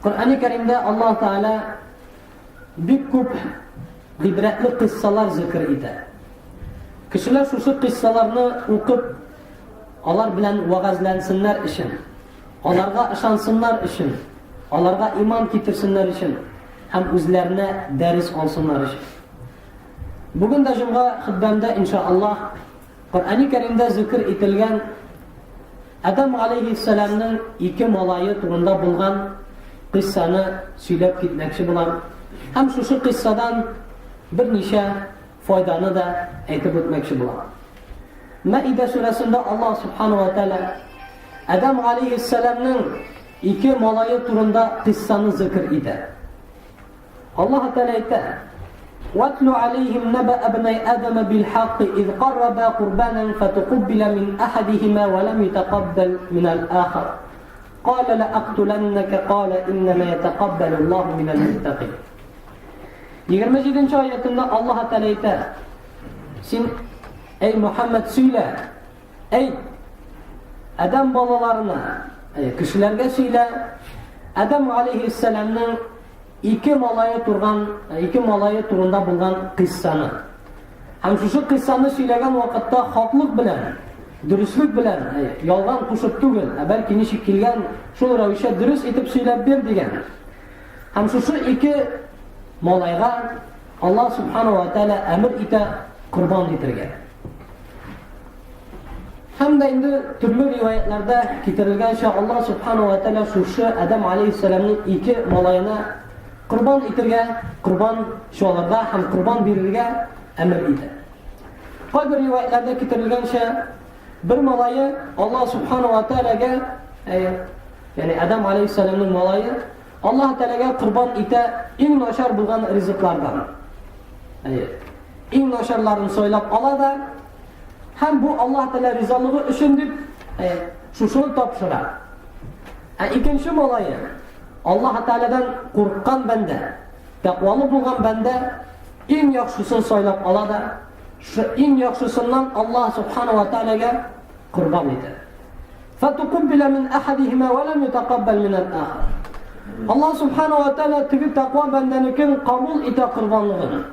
Коръәни Кәримдә Аллаһ Тәгалә бик күп гыйбрәтле кыйссалар зикр итә. Кешеләр шушы кыйссаларны укып, алар белән вәгазьләнсеннәр өчен, аларга ышансыннар өчен, аларга иман китерсеннәр өчен һәм үзләренә дәрес алсыннар өчен. Бүген дә җомга хөтбәмдә, иншааллаһ, Коръәни Кәримдә зикр ителгән Адәм алейһиссәламның ике малае турында булган кыйссаны сөйләп китмәкче булам. Һәм шушы кыйссадан берничә файданы да әйтеп үтмәкче булам. Мәидә сүрәсендә Аллаһ субхану ва тәгалә Адәм алейһиссәламның ике малае турында кыйссаны зикр итә. Аллаһ Тәгалә әйтә: "Ватлу алейһим нәбә абнай Адама бил хакк из карраба курбанан фатукуббила мин ахадихима ва лам ютакаббал мин ал-ахар. Кала ла актуланнака кала иннама ятакаббалу Аллаһу минал муттакин." 27 нче аятында Аллаһ Тәгалә әйтә: Син, әй Мухаммад, сөйлә, әйт, Адәм балаларына, кешеләргә сөйлә, Адәм алейһиссәламның ике малае турган, ике малае турында булган кыйссаны. Һәм шушы кыйссаны сөйләгән вакытта хаклык белән, дөреслек белән, ялган кушып түгел, ә бәлки ничек килгән, шул рәвешчә дөрес итеп сөйләп бир дигән. Һәм шушы ике малайга Аллаһ субхану ва тааля әмер итә корбан итергә. Һәм дә инде төрле риваятларда китерелгәнчә, Аллаһ субхану ва тааля шушы Адәм алейһиссәламның ике малаена корбан итергә, корбан чалырга һәм корбан бирергә әмер итә. Кайбер риваятларда китерелгәнчә, бер малае Аллаһ субхану ва тааляга, ягъни Адәм алейһиссәламның малае Аллаһ Тәгаләгә корбан итә иң начар булган ризыклардан. Әйе. Иң начарларын сайлап ала да һәм бу Аллаһ Тәгалә ризалыгы өчен дип шушыны тапшыра. Ә икенче малае Аллаһ Тәгаләдән курыккан бәндә, тәкъвалы булган бәндә иң яхшысын сайлап ала да, шу иң яхшысыннан Аллаһ Субхану ва Тәгаләгә корбан итә. Фатукуббила мин ахадихима ва лам ютакаббал мин ал-ахар. Аллаһ Субхану ва Тәгалә теге тәкъва бәндәнекен кабул итә корбанлыгын.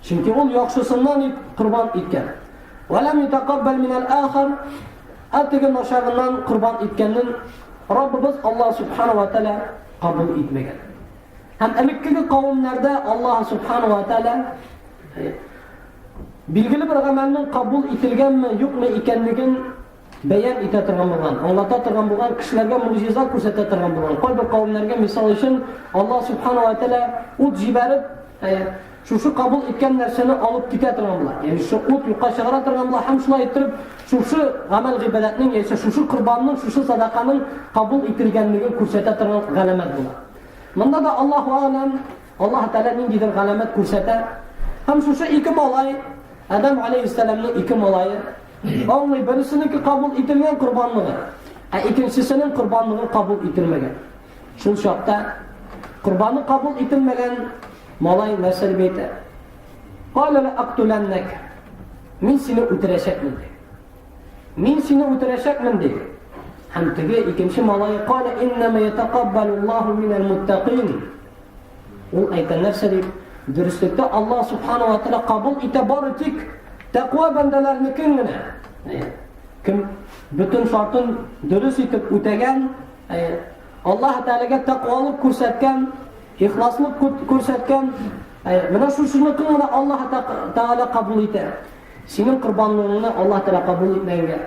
Чөнки ул яхшысыннан корбан иткән. Ва лам ютакаббал мин ал-ахар. Ә теге начарыннан корбан иткәнен Раббыбыз Аллаһ Субхану ва Тәгалә кабул итмәгән. Һәм элеккеге кавемнәрдә Аллаһ Субхану ва Тәгалә билгеле бер гамәлнең кабул ителгәнме, юкмы икәнлеген бәян итә торган булган, аңлата торган булган, кешеләргә могҗиза күрсәтә торган булган. Кайбер кавемнәргә, мисал өчен, Аллаһ Субхану ва Тәгалә ут җибәреп, шушы кабул иткән нәрсәне алып китә торган була. Ягъни шушы ут юкка чыгара торган була һәм шулай иттереп шушы гамәл гыйбадәтнең яисә шушы корбанның, шушы садаканың кабул ителгәнлеген күрсәтә торган галәмәт була. Монда да Аллаһу алам, Аллаһ Тәгалә ниндидер галәмәт күрсәтә. Һәм шушы ике малай, Адәм алейһиссәламның ике малае, Аңлый, берсенеке кабул ителгән корбанлыгы, ә икенчесенең корбанлыгы кабул ителмәгән. Шул чакта корбаны кабул ителмәгән малай нәрсә дип әйтә? Кала ла актуланнак. Мин сине үтерәчәкмен ди. Мин сине үтерәчәкмен ди. Һәм теге икенче малай кала иннама ятакаббалу Аллаһу минал муттакин. Ул әйтә нәрсә дип? Дөреслектә Аллаһ субхану ва тааля кабул итә бары тик тәкъва бәндәләрнекен генә. Кем бөтен шартын дөрес итеп үтәгән, Аллаһ Тәгаләгә тәкъвалык күрсәткән, ихласлык күрсәткән, менә шушыныкын генә Аллаһ Тәгалә кабул итә. Синең корбанлыгыңны Аллаһ Тәгалә кабул итмәгәнгә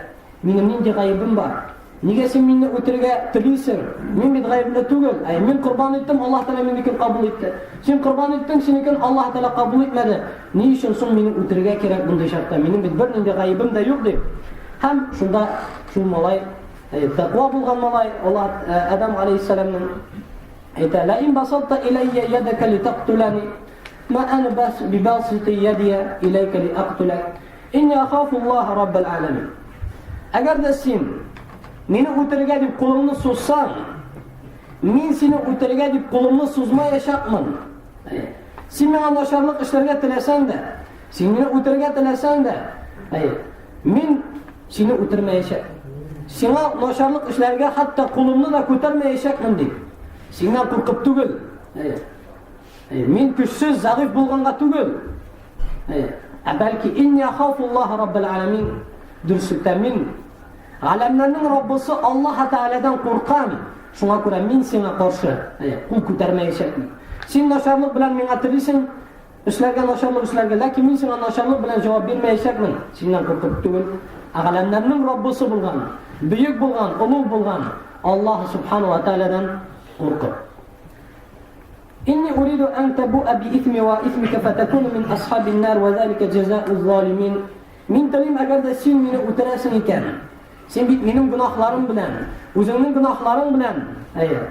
Минем нинди гаебем бар? Нигә син мине үтерергә телисең? Мин бит гаепле түгел. Әй, мин корбан иттем, Аллаһ Тәгалә минекен кабул итте. Син корбан иттең, синекен Аллаһ Тәгалә кабул итмәде. Ни өчен соң мине үтерергә кирәк мондый чакта? Минем бит бернинди гаебем дә юк дип. Һәм шунда шул малай, тәкъва булган малай, Аллаһ Адам алейһиссәламның әйтә: "Ла ин басатта иләйя ядака литактулани, ма ана бас бибасити ядия иләйка лиактулак." Инни ахафуллаһ раббал аләмин. Әгәр дә син мине үтерергә дип кулыңны сузсаң, мин сине үтерергә дип кулымны сузмаячакмын. Син миңа начарлык эшләргә теләсәң дә, син мине үтерергә теләсәң дә, мин сине үтермәячәк. Сиңа начарлык эшләргә хәтта кулымны да күтәрмәячәкмен дип. Синнән куркып түгел. Әйе. Әйе, мин көчсез, зәгыйфь булганга түгел. Әйе. Ә бәлки инни ахафуллаһ раббил аламин. Дөреслектә мин галәмнәрнең Раббысы Аллаһ Тәгаләдән куркам. Шуңа күрә мин сиңа каршы, әйе, кул күтәрмәячәкмен. Син начарлык белән миңа телисең, эшләргә начарлык эшләргә, ләкин мин сиңа начарлык белән җавап бирмәячәкмен. Синнән куркып түгел, ә галәмнәрнең Раббысы булган, бөек булган, олуг булган Аллаһ Субхану ва Тәгаләдән куркып. Инни уриду ан табуа би исми ва исмика фатакуна мин асхабин нар ва залика җәзаኡ залимин. Мин телим, әгәр дә син мине үтерәсең икән, син бит минем гөнаһларым белән, үзеңнең гөнаһларың белән, әйе.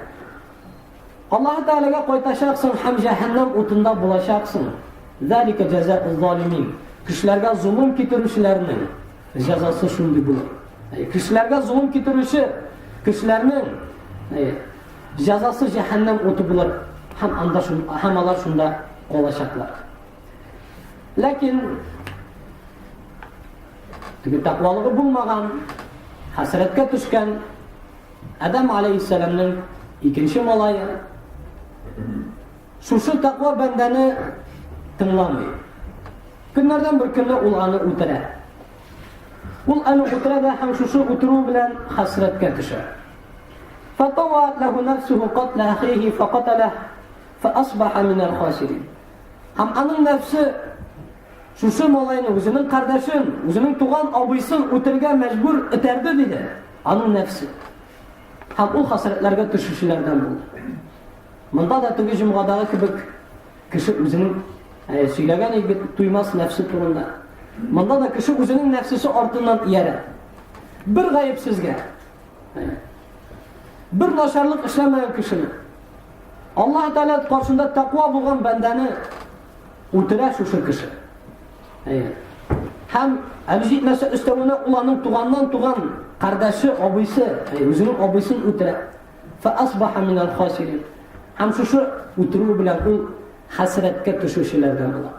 Аллаһ Тәгаләгә кайтачаксың һәм җәһәннәм утында булачаксың. Залика җәзаኡ залимин. Кешеләргә золым китерүчеләрнең җәзасы шундый булыр. Кешеләргә золым китерүче кешеләрнең Җәзасы җәһәннәм уты булыр һәм анда һәм алар шунда калачаклар. Ләкин теге тәкъвалыгы булмаган, хәсрәткә төшкән Адам алейһиссәламның икенче малае шушы тәкъва бәндәне тыңламый. Көннәрдән бер көнне ул аны үтерә. Ул аны үтерә дә һәм шушы үтерү белән хәсрәткә төшә. Фатаваат ләһу нәфсүһү катлә әхиһи факаталәһ фәасбаха минәл хасирин. Һәм аның нәфсе шушы малайны, үзенең кардәшен, үзенең туган абыйсын үтерергә мәҗбүр итәрде, диде. Аның нәфсе. Һәм ул хәсрәтләргә төшүчеләрдән булды. Монда да теге җомгадагы кебек кеше үзенең ә, сөйләгән бит туймас нәфсе турында. Монда да кеше үзенең нәфсесе артыннан иярә. Бер гаепсезгә Бер начарлык эшләмәгән кешене Аллаһ Тәгалә каршында тәкъва булган бәндәне үтерә шушы кеше. Әйе. Һәм әле җитмәсә өстәвенә ул аның туганнан туган кардәше, абыйсы, үзенең абыйсын үтерә. Фа асбаха минал хасирин. Һәм шушы үтерү белән ул хәсрәткә төшүчеләрдән була.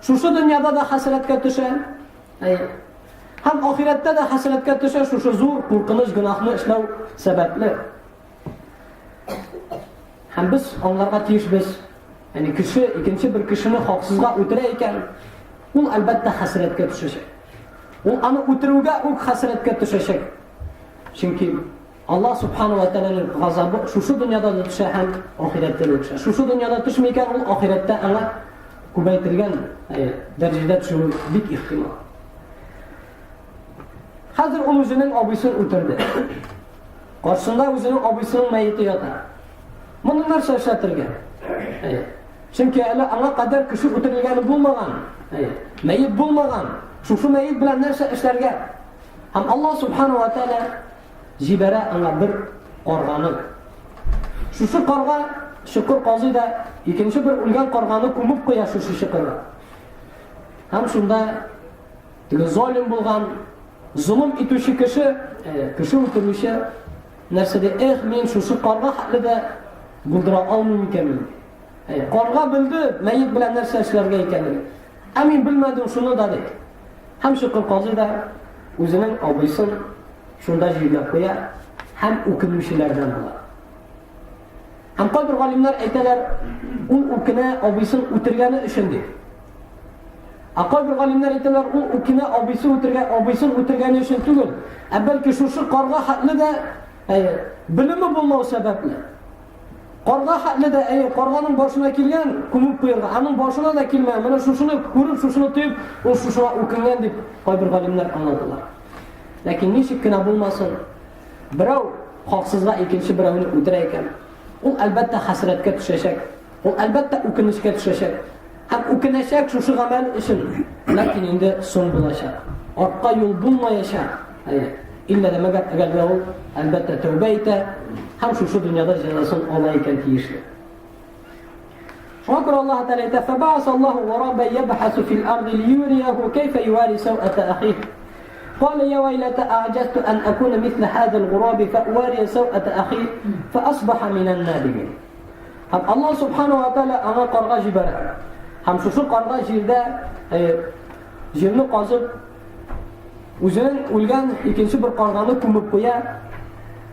Шушы дөньяда да хәсрәткә төшә. Әйе. Һәм ахирәттә дә хәсрәткә төшә шушы зур куркыныч гөнаһны эшләү сәбәпле. Һәм без аңларга тиешбез, ягъни кеше икенче бер кешене хаксызга үтерә икән, ул әлбәттә хәсрәткә төшәчәк. Ул аны үтерүгә үк хәсрәткә төшәчәк. Чөнки Аллаһ субхану ва тәгаләнең газабы шушы дөньяда да төшә һәм ахирәттә дә төшә. Шушы дөньяда төшми икән, ул ахирәттә аңа күбәйтелгән дәрәҗәдә төшүе бик ихтимал. Хәзер ул үзенең абыйсын үтерде. Каршында үзенең абыйсының мәете ята. Моны нәрсә эшләтергә? Чөнки әле аңа кадәр кеше үтерелгәне булмаган. Мәет булмаган. Шушы мәет белән нәрсә эшләргә? Һәм Аллаһ субхану ва тааля җибәрә аңа бер карганы. Шушы карга чокыр казый да икенче бер үлгән карганы күмеп куя шушы чокырга. Һәм шунда теге залим булган, золым итүче кеше, э, кеше үтерүче нәрсә ди, эх, мин шушы карга хәтле дә булдыра алмыйм икән мин. Э, карга белде, мәет белән нәрсә эшләргә икәнен. Ә мин белмәдем шуны да ди. Һәм чокыр казый да үзенең абыйсын шунда җирләп куя һәм үкенүчеләрдән була. Һәм кайбер галимнәр әйтәләр, ул үкенә абыйсын үтергәне өчен дип. Ә кайбер галимнәр әйтәләр, ул үкенә абыйсы үтергән, абыйсын үтергәне өчен түгел, ә бәлки шушы карга хәтле дә әйе, белеме булмау сәбәпле. Карга хәтле дә, әйе, карганың башына килгән, күмеп куярга, аның башына да килмәгән. Менә шушыны күреп, шушыны тоеп, ул шушыңа үкенгән дип кайбер галимнәр аңлаталар. Ләкин ничек кенә булмасын, берәү хаксызга икенче берәүне үтерә икән, ул әлбәттә хәсрәткә төшәчәк, ул әлбәттә үкенечкә төшәчәк. Һәм үкенәчәк шушы гамәл өчен. Ләкин инде соң булачак. Артка юл булмаячак. Әйе. Иллә дә мәгәр әгәр дә ул әлбәттә тәүбә итә һәм шушы дөньяда җәзасын ала икән тиешле. Шуңа күрә Аллаһ Тәгалә әйтә: "Фәбәас Аллаһу гурабан ябхасу фил арди лиюрияху кайфа юари савата ахих." قال يا ويلتى أعجزت أن أكون مثل هذا الغراب فأواري سوءة أخي فأصبح من النادمين. Һәм Аллаһ Субхану ва Тааля аңа карга җибәрә. Һәм шушы карга җирдә э, җирне казып, үзенең үлгән икенче бер карганы күмеп куя.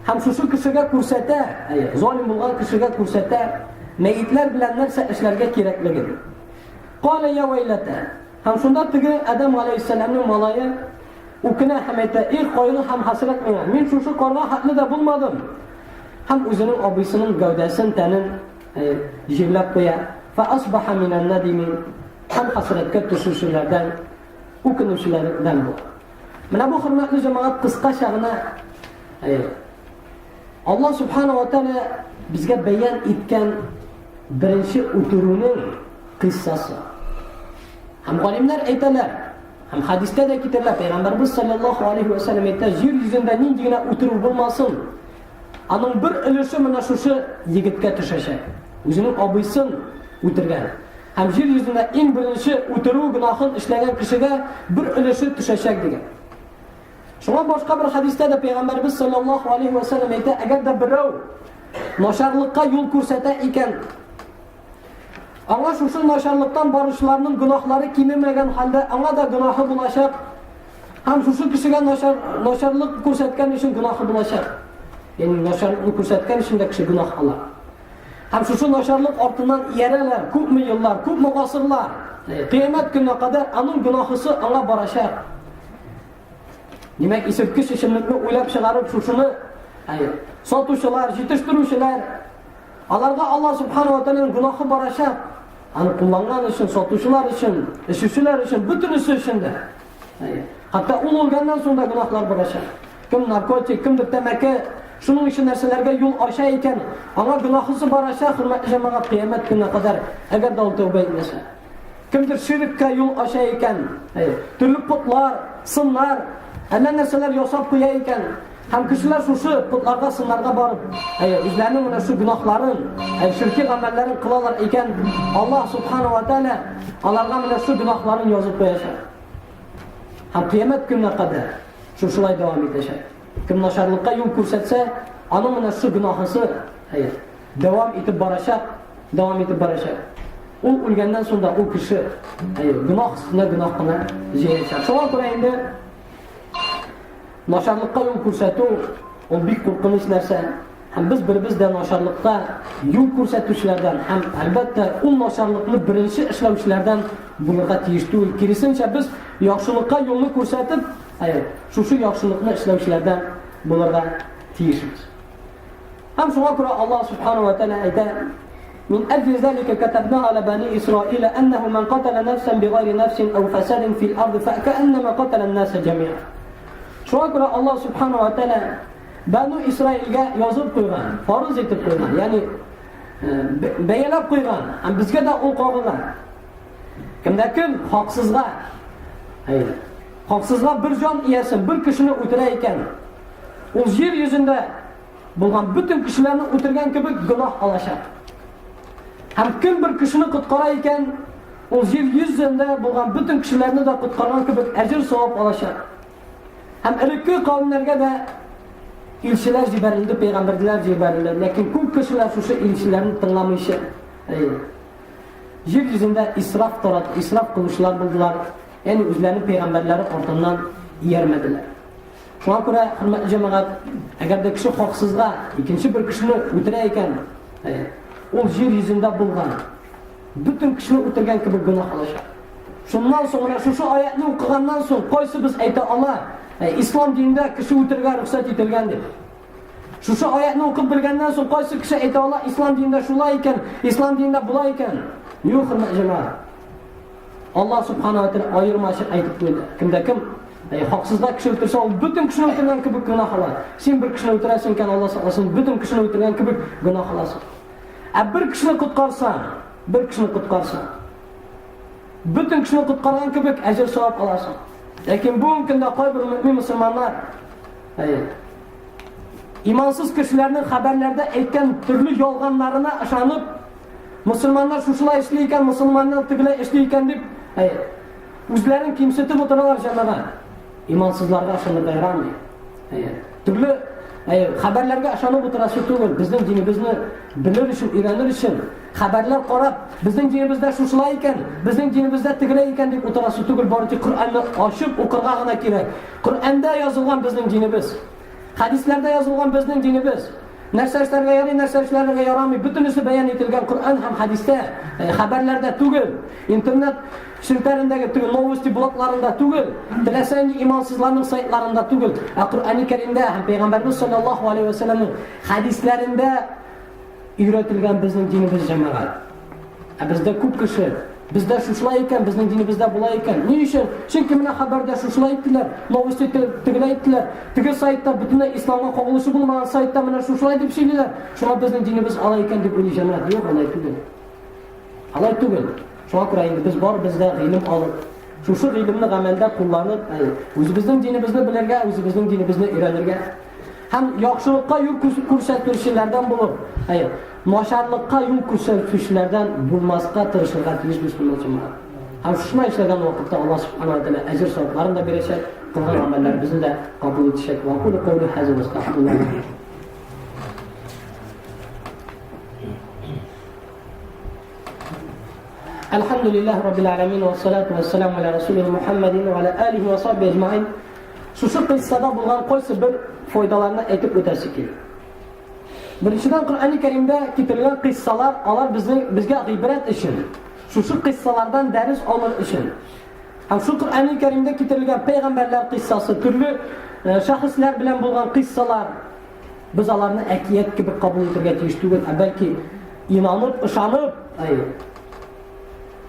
Һәм шушы кешегә күрсәтә, әйе, залим булган кешегә күрсәтә, мәетләр белән нәрсә эшләргә кирәклеген. Кала я вәйләтә. Һәм шунда теге Адәм галәйһиссәламнең малае үкенә һәм әйтә, "Эх, кайгы һәм хәсрәт миңа. Мин шушы карга хәтле дә булмадым." Һәм үзенең абыйсының гәүдәсен, тәнен җирләп куя. Фа асбаха минән надимин. Һәм хәсрәткә төшүчеләрдән, үкенүчеләрдән була. Менә бу хөрмәтле җәмәгать кыскача гына Аллаһ субхана ва тааля безгә бәян иткән беренче үтерүнең кыйссасы. Һәм галимнәр әйтәләр, һәм хәдистә дә китерелә, Пәйгамбәрбез саллаллаһу алейхи ва саллям әйтә, җир йөзендә нинди генә үтерү булмасын, аның бер өлеше менә шушы егеткә төшәчәк. Үзенең абыйсын үтергән. Һәм җир йөзендә иң беренче үтерү гөнаһын эшләгән кешегә бер өлеше төшәчәк дигән. Шуңа башка бер хәдистә дә Пәйгамбәрбез саллаллаһу алейхи ва саллям әйтә, әгәр дә берәү начарлыкка юл күрсәтә икән, аңа шушы начарлыктан баручыларның гөнаһлары кимемәгән хәлдә аңа да гөнаһы булачак. Һәм шушы кешегә начар начарлык күрсәткән өчен гөнаһы булачак. Ягъни начарлыкны күрсәткән өчен дә кеше гөнаһ ала. Һәм шушы начарлык артыннан иярәләр күпме еллар, күпме гасырлар. Кыямәт көненә кадәр аның гөнаһысы аңа барачак. Димәк, исерткеч эчемлекне уйлап чыгарып шушыны сатучылар, җитештерүчеләр, аларга Аллаһ субхану ва тааляның гөнаһы барачак. Аны кулланган өчен, сатучылар өчен, эчүчеләр өчен, бөтенесе өчен дә. Хәтта ул үлгәннән соң да гөнаһлар барачак. Кем наркотик, кемдер тәмәке, шуның өчен нәрсәләргә юл ача икән, аңа гөнаһысы барачак, хөрмәтле җәмәгать, кыямәт көненә кадәр, әгәр дә ул тәүбә итмәсә. Кемдер ширккә юл ача икән, төрле потлар, сыннар, әллә нәрсәләр ясап куя икән, һәм кешеләр шушы потларга, сыннарга барып, үзләренең менә шу гөнаһларын, ширки гамәлләрен кылалар икән, Аллаһ субхану ва тааля аларга менә шу гөнаһларын язып куячак. Һәм кыямәт көненә кадәр шушылай дәвам итәчәк. Кем начарлыкка юл күрсәтсә, аның менә шу гөнаһысы, дәвам итеп барачак, дәвам итеп барачак. Ул үлгәннән соң да ул кеше әйе, гөнаһ өстенә гөнаһ кына җыячак. Шуңа күрә инде начарлыкка юл күрсәтү ул бик куркыныч нәрсә. Һәм без беребез дә начарлыкка юл күрсәтүчеләрдән һәм әлбәттә ул начарлыкны беренче эшләүчеләрдән булырга тиеш түгел. Киресенчә, без яхшылыкка юлны күрсәтеп, әйе, шушы яхшылыкны эшләүчеләрдән булырга тиешбез. Һәм шуңа күрә Аллаһ субхану ва тааля әйтә: Мин әҗли залика катабна аля бани Исраила аннаху ман катала нафсан бигайри нафсин ау фасадин фил арды факааннама катала ан-наса джамиа. Шуңа күрә Аллаһ субхану ва тааля Бану Исраилгә язып куйган, фарыз итеп куйган, ягъни бәяләп куйган, һәм безгә дә ул кагыла. Кемдә кем хаксызга, әйе, хаксызга бер җан иясен, бер кешене үтерә икән, ул җир йөзендә булган бөтен кешеләрне үтергән кебек гөнаһ алачак. Һәм кем бер кешене коткара икән, ул җир йөзендә булган бөтен кешеләрне дә коткарган кебек әҗер савап алачак. Һәм элекке кавемнәргә дә илчеләр җибәрелде, пәйгамбәрләр җибәрелде. Ләкин күп кешеләр шушы илчеләрне тыңламыйча, җир йөзендә исраф тарат, исраф кылучылар булдылар. Ягъни үзләренең пәйгамбәрләре артыннан иярмәделәр. Шуңа күрә, хөрмәтле җәмәгать, әгәр дә кеше хаксызга икенче бер кешене үтерә икән, ул җир йөзендә булган бөтен кешене үтергән кебек гөнаһ алачак. Шуннан соң менә шушы аятны укыганнан соң кайсыбыз әйтә ала, ислам динендә кеше үтерергә рөхсәт ителгән дип. Шушы аятны укып белгәннән соң кайсы кеше әйтә ала, ислам динендә шулай икән, ислам динендә болай икән. Юк, хөрмәтле җәмәгать. Аллаһ субхана ва тәгалә аермачык әйтеп куйды. Кемдә кем хаксызга кеше үтерсә, ул бөтен кешене үтергән кебек гөнаһ ала. Син бер кешене үтерәсең икән, Аллаһ сакласын, бөтен кешене үтергән кебек гөнаһ аласың. Ә бер кешене коткарсаң, бер кешене коткарсаң, бөтен кешене коткарган кебек әҗер савап аласың. Ләкин бүгенге көндә кайбер мөмин мөселманнар, әйе, имансыз кешеләрнең хәбәрләрдә әйткән төрле ялганнарына ышанып, Мусульманнар шушылай эшли икән, мусульманнар тегеләй эшли икән дип, әй, үзләрен кимсетеп утыралар җәмәгать. Имансызларга ышанырга ярамый. Әй, төрле әй, хәбәрләргә ышанып утырасы түгел. Безнең динебезне белер өчен, өйрәнер өчен хәбәрләр карап, безнең динебездә шушылай икән, безнең динебездә тегеләй икән дип утырасы түгел, бары тик Коръәнне ачып укырга гына кирәк. Коръәндә язылган безнең динебез. Хәдисләрдә язылган безнең динебез. Нәрсә эшләргә ярый, нәрсә эшләргә ярамый, бөтенесе бәян ителгән Коръән һәм хәдистә, хәбәрләрдә түгел, интернет челтәрендәге теге новости блогларында түгел, теләсә нинди имансызларның сайтларында түгел, ә Коръәни Кәримдә һәм Пәйгамбәрбез саллаллаһу алейһи ва сәлламның хәдисләрендә өйрәтелгән безнең динебез җәмәгать. Ә бездә күп кеше, бездә шушылай икән, безнең динебездә болай икән. Ни өчен? Чөнки менә хәбәрдә шушылай әйттеләр, новости тегеләй әйттеләр, теге сайтта бөтенләй исламга кагылышы булмаган сайтта менә шушылай дип сөйлиләр. Шуңа безнең динебез алай икән дип уйлый җәмәгать. Юк, алай түгел. Алай түгел. Шуңа күрә инде без барыбыз да гыйлем алып, шушы гыйлемне гамәлдә кулланып, үзебезнең динебезне белергә, үзебезнең динебезне өйрәнергә һәм яхшылыкка юл күрсәтүчеләрдән булып, әйе, начарлыкка юл күрсәтүчеләрдән булмаска тырышырга тиешбез хөрмәтле җәмәгать. Һәм шушылай эшләгән вакытта Аллаһ субхана ва тәгалә әҗер савапларын да бирәчәк, кылган гамәлләребезне дә кабул итәчәк. Ва кулу каули хаза ва астагфируллах. الحمد لله رب العالمين والصلاة والسلام على رسوله محمد وعلى آله وصحبه أجمعين Шушы кыйссада булган кайсы бер файдаларны әйтеп үтәсе килә. Беренчедән, Коръәни Кәримдә китерелгән кыйссалар, алар безнең безгә гыйбрәт өчен. Шушы кыйссалардан дәрес алыр өчен. Һәм шул Коръәни Кәримдә китерелгән пәйгамбәрләр кыйссасы, төрле э, шәхесләр белән булган кыйссалар, без аларны әкият кебек кабул итәргә тиеш түгел, ә бәлки инанып, ышанып, әйе,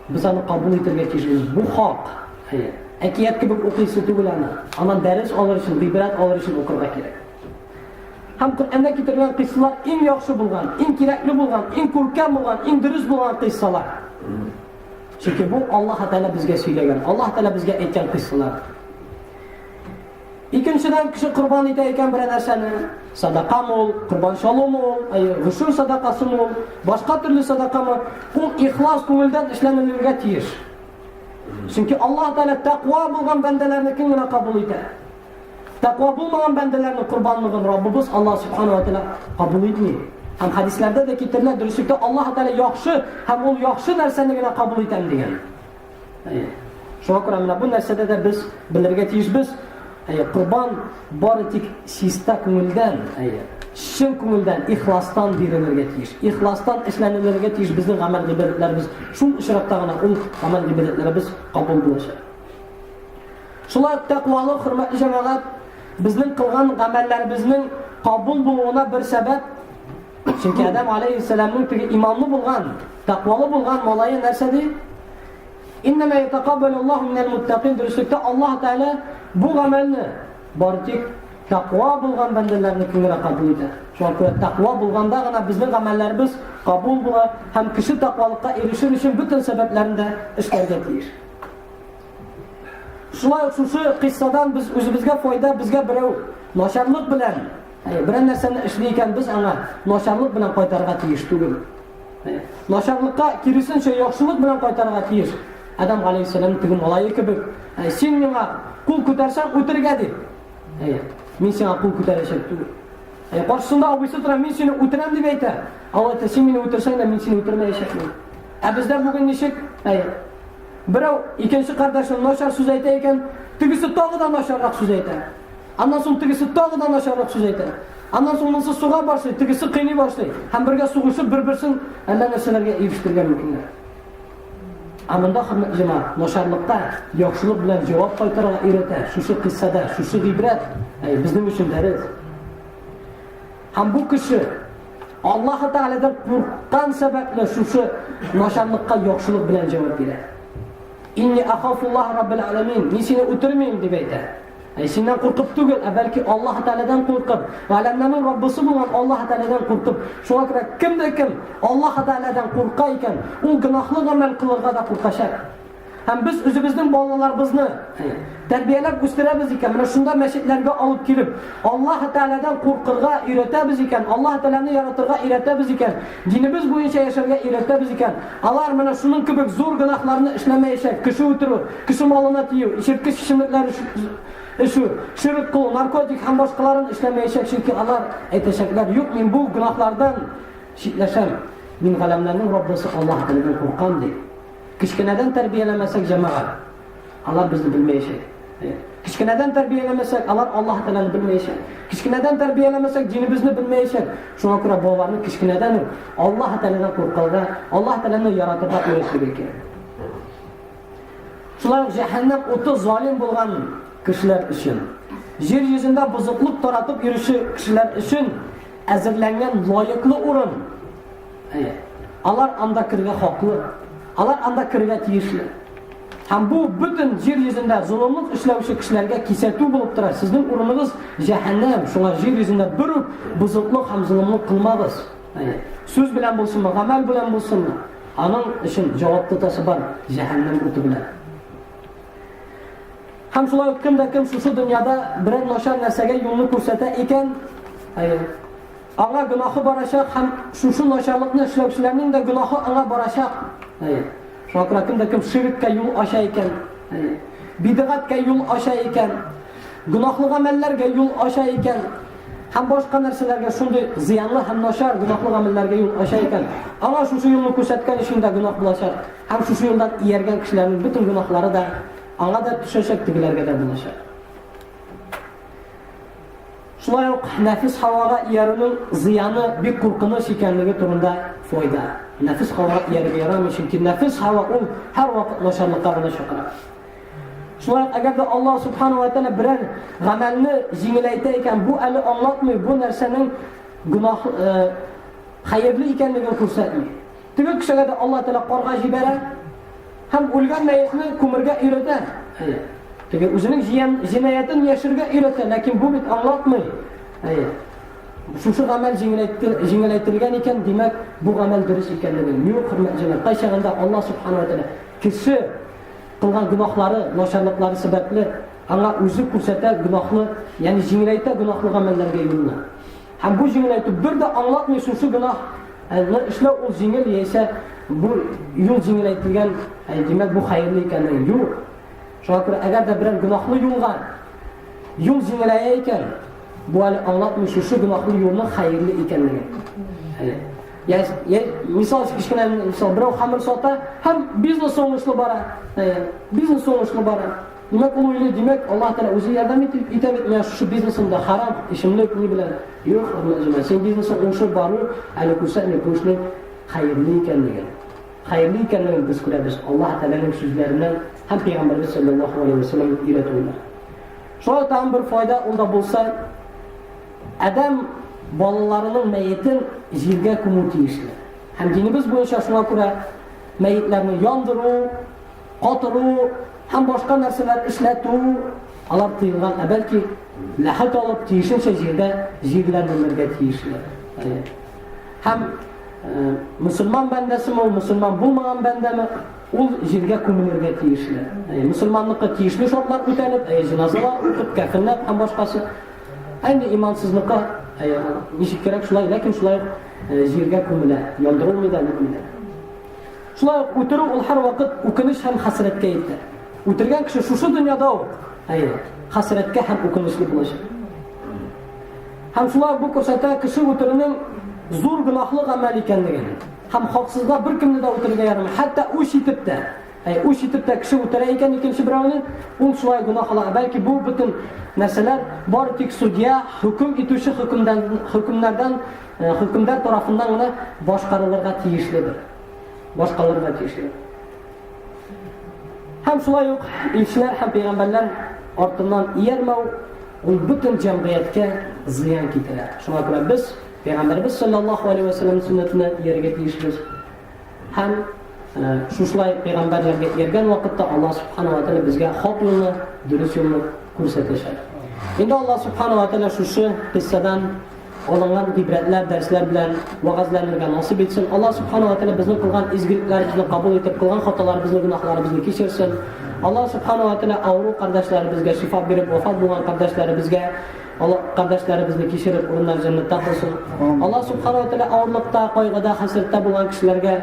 Без аны кабул итәргә тиешбез. Бу хак. Әйе. Әкият кебек укыйсы түгел аны. Аннан дәрес алыр өчен, гыйбрәт алыр өчен укырга кирәк. Һәм Коръәндә китерелгән кыйссалар иң яхшы булган, иң кирәкле булган, иң күркәм булган, иң дөрес булган кыйссалар. Чөнки бу Аллаһ Тәгалә безгә сөйләгән, Аллаһ Тәгалә безгә әйткән кыйссалар. Икенчедән, кеше корбан итә икән берәр нәрсәне, садакамы ул, корбан чалумы ул, әйе, гошер садакасымы ул, башка төрле садакамы, ул ихлас күңелдән эшләнелергә тиеш. Чөнки Аллаһ Тәгалә тәкъва булган бәндәләрне кем генә кабул итә? Тәкъва булмаган бәндәләрнең корбанлыгын Раббыбыз Аллаһ Субхану ва Тәгалә кабул итми. Һәм хәдисләрдә дә китерелә, дөреслектә Аллаһ Тәгалә яхшы һәм ул яхшы нәрсәне генә кабул итәм дигән. Әйе. Шуңа күрә менә бу нәрсәдә дә без белергә тиешбез. Әйе, корбан бары тик чиста күңелдән, әйе, чын күңелдән, ихластан бирелергә тиеш. Ихластан эшләнелергә тиеш безнең гамәл гыйбадәтләребез. Шул очракта гына ул гамәл гыйбадәтләребез кабул булачак. Шулай ук тәкъвалык, хөрмәтле җәмәгать, безнең кылган гамәлләребезнең кабул булуына бер сәбәп. Чөнки Адәм алейһиссәламның теге иманлы булган, тәкъвалы булган малае нәрсә ди? Иннәмә ятакаббалу Аллаһу минәл муттакин. Дөреслектә Аллаһ Тәгалә бу гамәлне бары тик тәкъва булган бәндәләрнекен генә кабул итә. Шуңа күрә тәкъва булганда гына безнең гамәлләребез кабул була һәм кеше тәкъвалыкка ирешер өчен бөтен сәбәпләрне дә эшләргә тиеш. Шулай ук шушы кыйссадан без үзебезгә файда, безгә берәү начарлык белән берәр нәрсәне эшли икән, без аңа начарлык белән кайтарырга тиеш түгел. Начарлыкка киресенчә яхшылык белән кайтарырга тиеш. Адам галәйһиссәлам теге малае кебек, син миңа кул күтәрсәң, үтергә дип. Әйе, мин сиңа кул күтәрәчәк түгел. Әйе, каршысында абыйсы тора, мин сине үтерәм дип әйтә. Алла әйтә, син мине үтерсәң дә, мин сине үтермәячәкмен. Ә бездә бүген ничек? Әйе. Берәү икенче кардәшенә начар сүз әйтә икән, тегесе тагы да начаррак сүз әйтә. Аннан соң тегесе тагы да начаррак сүз әйтә. Аннан соң монысы суга башлый, тегесе кыйный башлый. Һәм бергә сугышып, бер-берсен әллә нәрсәләргә ирештерергә мөмкиннәр. Ә монда хөрмәтле җәмәгать, начарлыкка яхшылык белән җавап кайтарырга өйрәтә. Шушы кыйссада, шушы гыйбрәт, әй, безнең өчен дәрес. Һәм бу кеше Аллаһ Тәгаләдән курыккан сәбәпле шушы начарлыкка яхшылык белән җавап бирә. Инни ахафуллаһ раббил аламин. Мин сине үтермим дип әйтә. Әй, синнән куркып түгел, ә бәлки Аллаһ Тәгаләдән куркып, галәмнәрнең Раббысы булган Аллаһ Тәгаләдән куркып. Шуңа күрә кем дә кем Аллаһ Тәгаләдән курка икән, ул гөнаһлы гамәл кылырга да куркачак. Һәм без үзебезнең балаларыбызны тәрбияләп үстерәбез икән, менә шунда мәчетләргә алып килеп, Аллаһ Тәгаләдән куркырга өйрәтәбез икән, Аллаһ Тәгаләне яратырга өйрәтәбез икән, динебез буенча яшәргә өйрәтәбез икән, алар менә шуның кебек зур гөнаһларны эшләмәячәк, кеше үтерү, кеше малына тию, исерткеч эчемлекләр эчү, ширк кылу, наркотик һәм башкаларын эшләмәячәк, чөнки алар әйтәчәкләр, юк, мин бу гөнаһлардан читләшәм, мин галәмнәрнең Раббысы Аллаһ Тәгаләдән куркам, ди. Кечкенәдән тәрбияләмәсәк, җәмәгать, алар безне белмәячәк. Кечкенәдән тәрбияләмәсәк, алар Аллаһ Тәгаләне белмәячәк. Кечкенәдән тәрбияләмәсәк, динебезне белмәячәк. Шуңа күрә балаларны кечкенәдән үк Аллаһ Тәгаләдән куркырга, Аллаһ Тәгаләне яратырга өйрәтергә кирәк. Шулай ук җәһәннәм уты залим булган кешеләр өчен, җир йөзендә бозыклык таратып йөрүче кешеләр өчен әзерләнгән лаеклы урын. Әйе. Алар анда керергә хаклы. Алар анда керергә тиешле. Һәм бу бөтен җир йөзендә золымлык эшләүче кешеләргә кисәтү булып тора. Сезнең урыныгыз җәһәннәм. Шуңа җир йөзендә бер үк бозыклык һәм золымлык кылмагыз. Әйе. Сүз белән булсынмы, гамәл белән булсынмы, аның өчен җавап тотасы бар җәһәннәм уты белән. Һәм шулай ук кем дә кем шушы дөньяда берәр начар нәрсәгә юлны күрсәтә икән, әйе, аңа гөнаһы барачак һәм шушы начарлыкны эшләүчеләрнең дә гөнаһы аңа барачак. Әйе. Шуңа күрә кем дә кем ширккә юл ача икән, әйе, бидгаткә юл ача икән, гөнаһлы гамәлләргә юл ача икән, һәм башка нәрсәләргә шундый зыянлы һәм начар гөнаһлы гамәлләргә юл ача икән, аңа шушы юлны күрсәткән өчен дә гөнаһ булачак. Һәм шушы юлдан ияргән кешеләрнең бөтен гөнаһлары да аңа да төшәчәк, тегеләргә дә булачак. Шулай ук нәфис һавага иярүнең зыяны бик куркыныч икәнлеге турында файда. Нәфис һавага иярергә ярамый, чөнки нәфис һава ул һәрвакыт начарлыкка гына чакыра. Шулай ук әгәр дә Аллаһ субхану ва тәгалә берәр гамәлне җиңеләйтә икән, бу әле аңлатмый, бу нәрсәнең гөнаһ э, хәерле икәнлеген күрсәтми. Теге кешегә дә Аллаһ Тәгалә карга җибәрә һәм үлгән мәетне күмергә өйрәтә. Әйе. Теге үзенең җинаятен яшерергә өйрәтә, ләкин бу бит аңлатмый. Әйе. Шушы гамәл җиңеләйтелгән икән, димәк, бу гамәл дөрес икәнлеген. Юк, хөрмәтле җәмәгать, кайчагында Аллаһ субхана ва тәгалә кеше кылган гөнаһлары, начарлыклары сәбәпле аңа үзе күрсәтә гөнаһлы, ягъни җиңеләйтә гөнаһлы гамәлләргә юлны. Һәм бу җиңеләйтү бер дә аңлатмый шушы гөнаһ ны эшләү ул җиңел яисә бу юл җиңеләйтелгән, димәк, бу хәерле икәнлеген. Юк. Шуңа күрә әгәр дә берәр гөнаһлы юлга юл җиңеләя икән, бу әле аңлатмый шушы гөнаһлы юлның хәерле икәнлеген. Әле. Я, я, мисал өчен кечкенә мисал, берәү хәмер сата һәм бизнес уңышлы бара. Бизнес уңышлы бара. Димәк, ул уйлый, димәк, Аллаһ Тәгалә үзе ярдәм итә бит миңа шушы бизнесымда харам эчемлек ни белән. Юк, хөрмәтле син бизнесың уңышлы бару әле күрсәтми бу эшнең хәерле икәнлеген. Хәерле икәнлеген без күрәбез Аллаһ Тәгаләнең сүзләреннән һәм Пәйгамбәрбез саллаллаһу алейһи ва саллям өйрәтүеннән. Шулай тагын бер файда ул да булса, адәм балаларының мәетен җиргә күмү тиешле. Һәм динебез буенча шуңа күрә мәетләрне яндыру, катыру һәм башка нәрсәләр эшләтү алар тыелган, ә бәлки ләхет алып тиешенчә җирдә җирләнелергә тиешле. Һәм э, мөселман бәндәсеме ул, мөселман булмаган бәндәме, ул җиргә күмелергә тиешле. Мөселманныкы тиешле шартлар үтәлеп, җеназалар укып, кәфенләп һәм башкасы. Ә инде имансызныкы ничек кирәк шулай, ләкин шулай җиргә күмелә, яндырылмый да, нитми дә. Шулай ук үтерү ул һәрвакыт үкенеч һәм хәсрәткә илтә. Үтергән кеше шушы дөньяда ук, әйе, хәсрәткә һәм үкенечле булачак. Һәм шулай бу күрсәтә кеше үтерүнең зур гөнаһлы гамәл икәнлеген. Һәм хаксызга беркемне дә үтерергә ярамый. Хәтта үч итеп тә, әй, үч итеп тә кеше үтерә икән икенче берәүне, ул шулай гөнаһ ала. Бәлки бу бөтен нәрсәләр бары тик судья, хөкем итүче хөкемдән, хөкемнәрдән, э, хөкемдар тарафыннан гына башкарылырга тиешледер. Башкарылырга тиешле. Һәм шулай ук илчеләр һәм пәйгамбәрләр артыннан иярмәү ул бөтен җәмгыятькә зыян китерә. Шуңа күрә без пәйгамбәрбез саллаллаһу алейһи ва сәлләм сөннәтенә иярергә тиешбез. Һәм э, шушылай пәйгамбәрләргә ияргән вакытта Аллаһ субхану ва тәгалә безгә хак юлны, дөрес юлны күрсәтәчәк. Инде Аллаһ субхану ва тәгалә шушы кыйссадан алынган гыйбрәтләр, дәресләр белән вәгазьләнергә насыйп итсен. Аллаһ Субхану ва Тәгалә безнең кылган изгелекләребезне кабул итеп, кылган хаталарыбызны, гөнаһларыбызны кичерсен. Аллаһ Субхану ва Тәгалә авыру кардәшләребезгә шифа биреп, вафат булган кардәшләребезгә Аллаһ кардәшләребезне кичереп, урыннар җәннәттә кылсын. Аллаһ Субхану ва Тәгалә авырлыкта, кайгыда, хәсрәттә булган кешеләргә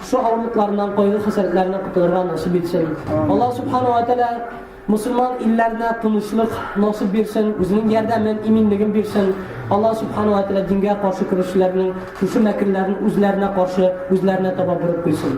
шул авырлыкларыннан, кайгы хәсрәтләреннән котылырга насыйп итсен. Аллаһ Субхану ва Тәгалә Мусульман илләренә тынычлык насыйп бирсен, үзенең ярдәмен, иминлеген бирсен. Аллаһ Субхану ва Тәгалә дингә каршы көрәшчеләрнең шушы мәкерләрен үзләренә каршы, үзләренә таба борып куйсын.